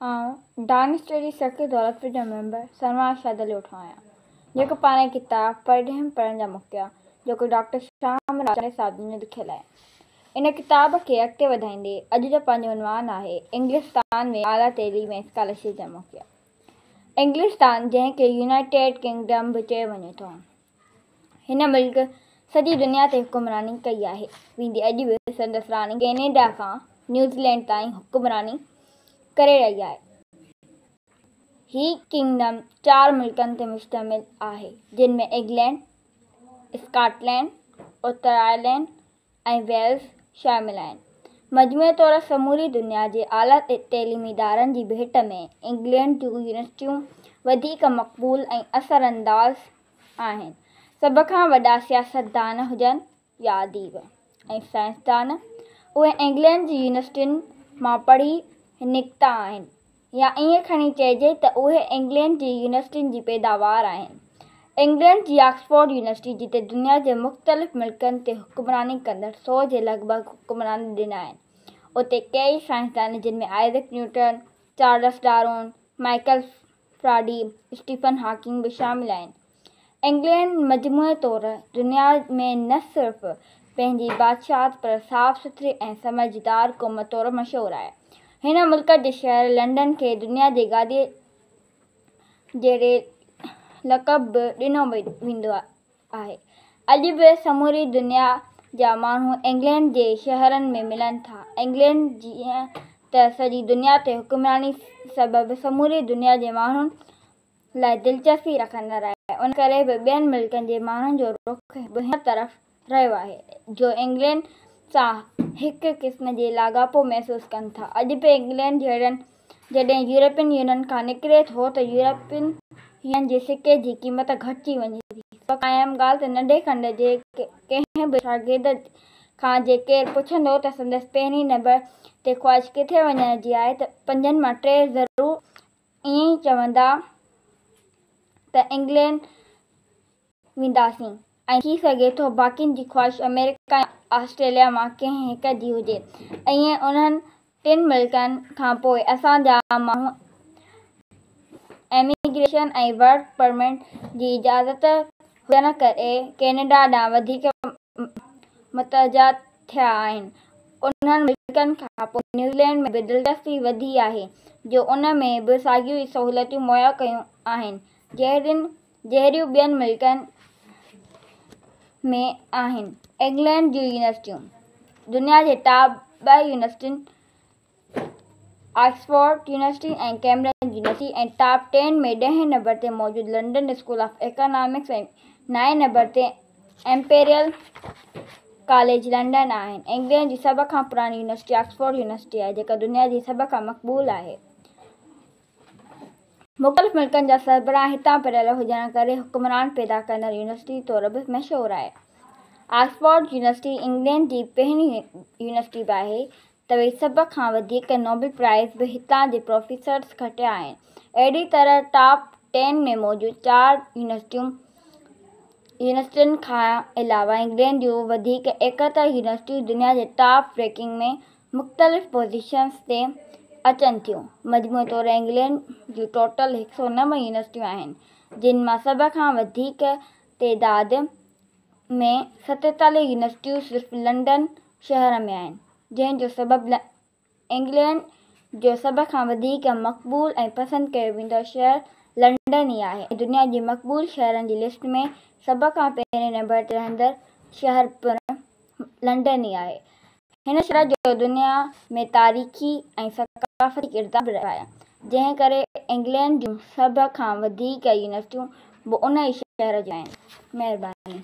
آئون Dawn study circle Daulatpur جو member سرماڻ شاهد علي اوٺو آهيان جيڪو پاڻ ڪتاب پرڏيهه ۾ پڙهڻ جا موقعا جيڪو ڊاڪٽر شيام راجاڻي صاحب جن جو لکيل آهي ان ڪتاب کي اڳتي وڌائيندي اڄ جو پنهنجو عنوان آهي انگلستان ۾ اعليٰ تعليم ۽ اسڪالرشپ جا موقعا انگلستان جنهن کي يونائيٽيڊ ڪنگڊم به چيو وڃي ٿو هن ملڪ سڄي دنيا تي حڪمراني ڪئي آهي، ويندي اڄ به سندس راڻي ڪينيڊا کان نيوزيلينڊ تائين حڪمراني ڪري رهي آهي. هي ڪنگڊم چار ملڪن تي مشتمل آهي، جن ۾ England, Scotland, Uttar Ireland ۽ Wales شامل آهن. مجموعي طور سموري دنيا جي اعليٰ تعليمي ادارن جي ڀيٽ ۾ انگلينڊ جون يونيورسٽيون وڌيڪ مقبول ۽ اثر انداز آهن. سڀ کان وڏا سياستدان هجن يا اديب ۽ سائنسدان، اهي انگلينڊ جي يونيورسٽين مان پڙهي نڪتا آهن. يا ائين کڻي چئجي ته اهي انگلينڊ جي يونيورسٽين جي پيداوار آهن. انگلينڊ جي آڪسفورڊ يونيورسٽي جتي دنيا جي مختلف ملڪن تي حڪمراني ڪندڙ سو جي لڳ ڀڳ حڪمران ڏنا آهن. اتي ڪيئي سائنسدان جن ۾ Isaac Newton, Charles Darwin, Michael Faraday, Stephen Hawking به شامل آهن. انگلينڊ مجموعي طور دنيا ۾ نه صرف پنهنجي بادشاهت پر صاف سٿري ۽ سمجهدار قوم طور مشهور آهي. هن ملڪ جي شهر لنڊن کي دنيا جي گاديء جهڙي لقب به ڏنو ويندو آهي. اڄ به سموري دنيا جا ماڻهو انگلينڊ جي شهرن ۾ ملن ٿا. انگلينڊ جيئن ته سڄي دنيا تي حڪمراني سبب سموري دنيا جي ماڻهن لاء دلچسپي رکندڙ آهي، ان ڪري به ٻين ملڪن جي ماڻهن جو رخ به هن طرف رهيو آهي، جو انگلينڊ سان هڪ قسم جي لاڳاپو محسوس ڪن ٿا. اڄ به انگلينڊ جڏهن يورپين يونين کان نڪري ٿو ته يورپين يونين جي سڪي جي قيمت گهٽجي وڃي ٿي. سڀ کان اهم ڳالهه ته ننڍي کنڊ جي ڪنهن به شاگرد کان جي ڪير پڇندو ته سندس پهرين نمبر تي خواهش ڪٿي وڃڻ جي آهي ته پنجن مان ٽي ضرور ائين ئي چوندا ته انگلينڊ وينداسين ۽ ٿي سگهي ٿو باقين جي خواهش آمريڪا يا آسٽريليا مان ڪنهن هڪ جي هجي. ائين انهن ٽن ملڪن کان پوء اسان جا ماڻهو ايميگريشن ۽ ورڪ پرمٽ جي اجازت هجڻ ڪري ڪينيڊا ڏانهن وڌيڪ متوجه ٿيا آهن. انهن ملڪن کان پوء نيوزيلينڊ ۾ به دلچسپي وڌي آهي جو ان ۾ به ساڳيون ئي سهولتون مهيا ڪيون آهن جهڙيون ٻين ملڪن ۾ آهن. انگلينڊ جون يونيورسٽيون دنيا جي ٽاپ ٻه يونيورسٽين Oxford university ۽ Cambridge university ۽ top ten ۾ ڏهين نمبر تي موجود لنڊن اسڪول آف ايڪانامڪس ۽ نائين نمبر تي ايمپيريل ڪاليج لنڊن آهن. انگلينڊ جي سڀ کان پراڻي يونيورسٽي آڪسفورڊ يونيورسٽي آهي جيڪا دنيا جي سڀ کان مقبول آهي. مختلف ملڪن جا سربراهه هتان پڙهيل هجڻ ڪري حڪمران پيدا ڪندڙ يونيورسٽي طور به مشهور آهي. آڪسفورڊ يونيورسٽي انگلينڊ جي پهرين يونيورسٽي به آهي ته وري سڀ کان وڌيڪ نوبل پرائز به هتان جي پروفيسرز کٽيا آهن. اهڙي طرح ٽاپ ٽين ۾ موجود چار يونيورسٽين کان علاوه انگلينڊ جون وڌيڪ 71 يونيورسٽيون دنيا جي ٽاپ رينڪنگ ۾ مختلف پوزيشنز تي اچن ٿيون. مجموعي طور انگلينڊ جون ٽوٽل هڪ سو نو يونيورسٽيون آهن، جن مان سڀ کان وڌيڪ تعداد ۾ 47 يونيورسٽيون صرف لنڊن شهر ۾ آهن، جنهن جو سبب انگلينڊ جو سڀ کان وڌيڪ مقبول ۽ پسند ڪيو ويندڙ شهر لنڊن ئي آهي ۽ دنيا جي مقبول شهرن جي لسٽ ۾ سڀ کان پهرين نمبر تي رهندڙ شهر پڻ لنڊن ئي آهي. هن شهر جو دنيا ۾ تاريخي ۽ ثقافتي ڪردار به رهيو آهي، جنهن ڪري انگلينڊ جون سڀ کان وڌيڪ يونيورسٽيون به ان ئي شهر جون آهن. مهرباني.